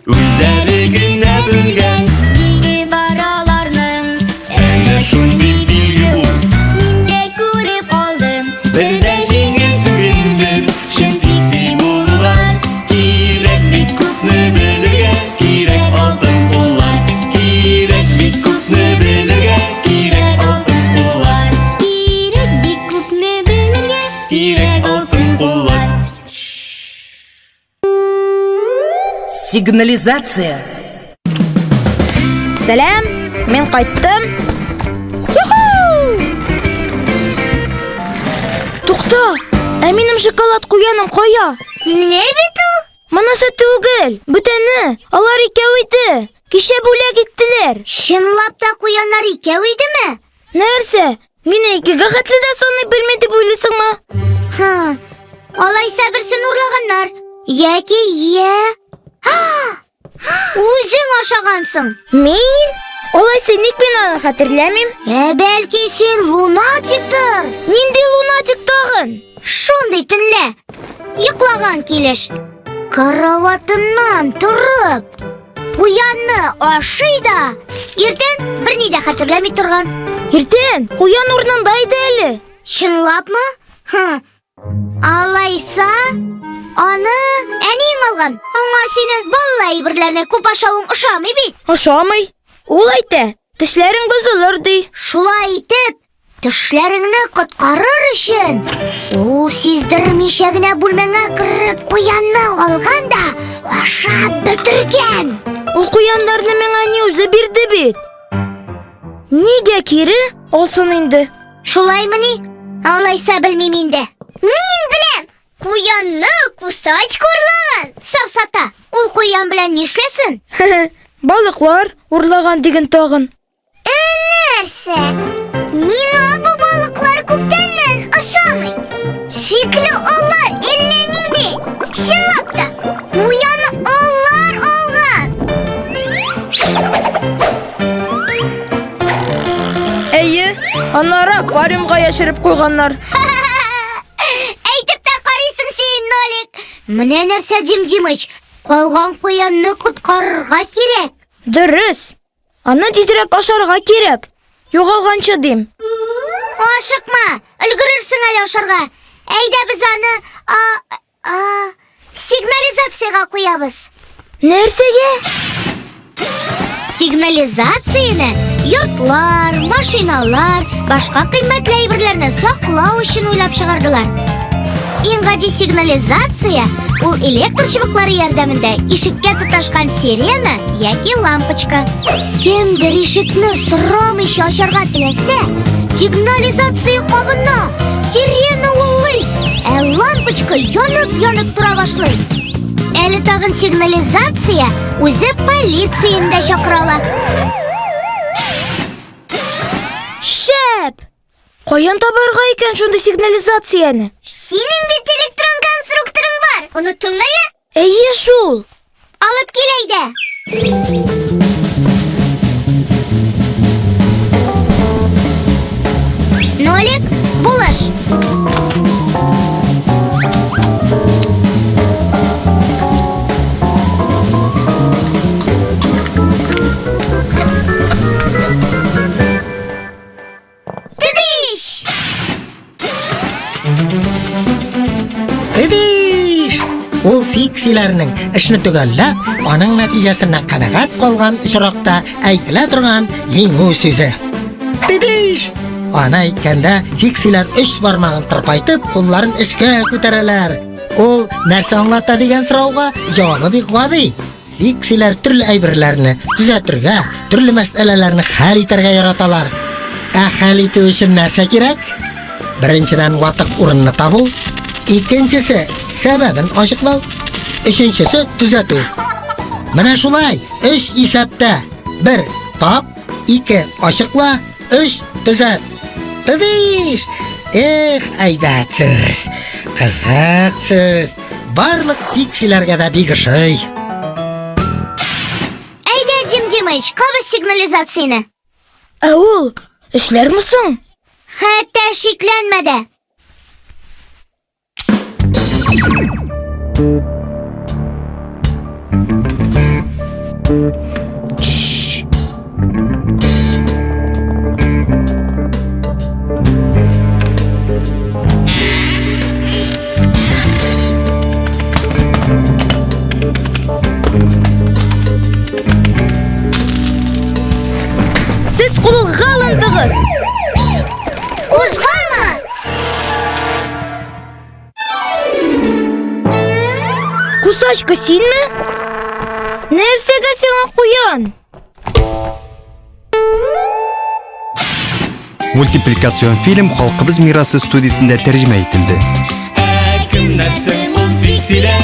Үзләре генә белгән Билге бар аларның. Әнә шундый билге ул. Мин дә күреп алдым. Бер дә җиңел түгелдер чын фикси булулар. Кирәк бит күпне белергә, кирәк алтын куллар. Кирәк бит күпне белергә, кирәк алтын куллар. Кирәк бик күпне белергә, Кирәк алтын куллар. Сигнализация. Сәлам, мин кайттым. Юху! Тукта, ә минем шоколад куяным кая? Менә бит ул. Монысы түгел, бүтәне. Алар икәү иде. Кичә бүләк иттеләр. Чынлап та куяннар икәү идеме? Нәрсә? Мине икегә хәтле дә саный белми дип уйлыйсыңмы? Ха. Алайса берсен урлаганнар. Яки я. Үзең ашагансың. Мин? Алайса ник мин аны хәтерләмим? Ә бәлки син лунатиктыр? Нинди лунатик тагын? Шундый төнлә йоклаган килеш караватыннан торып Куянны ашый да, иртән берни дә хәтерләми торган. Иртән куян урынында иде әле. Чынлапмы? Хм. Алайса, аны әниең алган. Аңа синең баллы әйберләрне күп ашавың ошамый бит. Ошамый. Ул әйтә, тешләрең бозылыр ди. Шулай итеп, Тешләреңне коткарыр өчен, ул сиздермичә генә бүлмәңә кереп куянны алган да ашап бетергән. Ул куяннарны миңа әни үзе бирде бит. Нигә кире алсын инде? Шулаймыни? Алайса белмим инде. Мин беләм! Куянны кусачка урлаган. Сафсата, ул куян белән нишләсен? Балыклар урлаган диген тагын. Ә нәрсә? Миңа бу балыклар күптәннән ошамый. Шикле алар әллә нинди. Чынлап та, куяны алар алган. Әйе, аннары аквариумга яшереп куйганнар. Әйтеп тә карыйсың син, Нолик. Менә нәрсә, Дим Димыч, калган куянны коткарырга кирәк. Дөрес. Аны тизрәк ашарга кирәк. Югалганчы дим. Ашыкма, өлгерерсең әле ашарга. Әйдә без аны а, а, сигнализациягә куябыз. Нәрсәгә? Сигнализацияне йортлар, машиналар, башка кыйммәтле әйберләрне саклау өчен уйлап чыгардылар. Иң гади сигнализация ул электр чыбыклары ярдәмендә ишеккә тоташкан сирена яки лампочка. Кемдер ишекне сорамыйча ачарга теләсә, сигнализация кабына, сирена уллый, ә лампочка янып-янып тора башлый. Әле тагын сигнализация үзе полицияне дә чакыра ала. Шәп! Каян табарга икән шундый сигнализацияне? Синең бит электрон конструкторың бар, оныттыңмы әллә? Әйе шул. Алып кил әйдә. Нолик, булыш. Тыдыш! Тыдыш! Ул фиксиләрнең эшне төгәлләп, аның нәтиҗәсенә канәгать калган очракта әйтелә торган җиңү сүзе. Тыдыш! Аны әйткәндә фиксиләр өч бармагын тырпайтып, кулларын өскә күтәрәләр. Ул нәрсә аңлата дигән сорауга җавабы бик гади. Фиксиләр төрле әйберләрне төзәтергә, төрле мәсьәләләрне хәл итәргә яраталар. Ә хәл итү өчен нәрсә кирәк? Беренчедән, ватык урынны табу, икенчесе сәбәбен ачыклау, өченчесе төзәтү. Менә шулай, өч исәптә. Бер тап, ике ачыкла, өч төзәт. Тыдыш! Эх, әйбәт сүз. Кызык сүз. Барлык пиксиләргә дә бик ошый. Әйдә, Дим Димыч, кабыз сигнализацияне. Ә ул эшләрме соң? Хәтта шикләнмә дә. Сез кулга алындыгыз! Кузгалма! Кусачка синме? Нәрсәгә сиңа куян? Мультипликацион фильм Халкыбыз мирасы студиясендә тәрҗемә ителде. Ә кемнәр соң ул фиксиләр?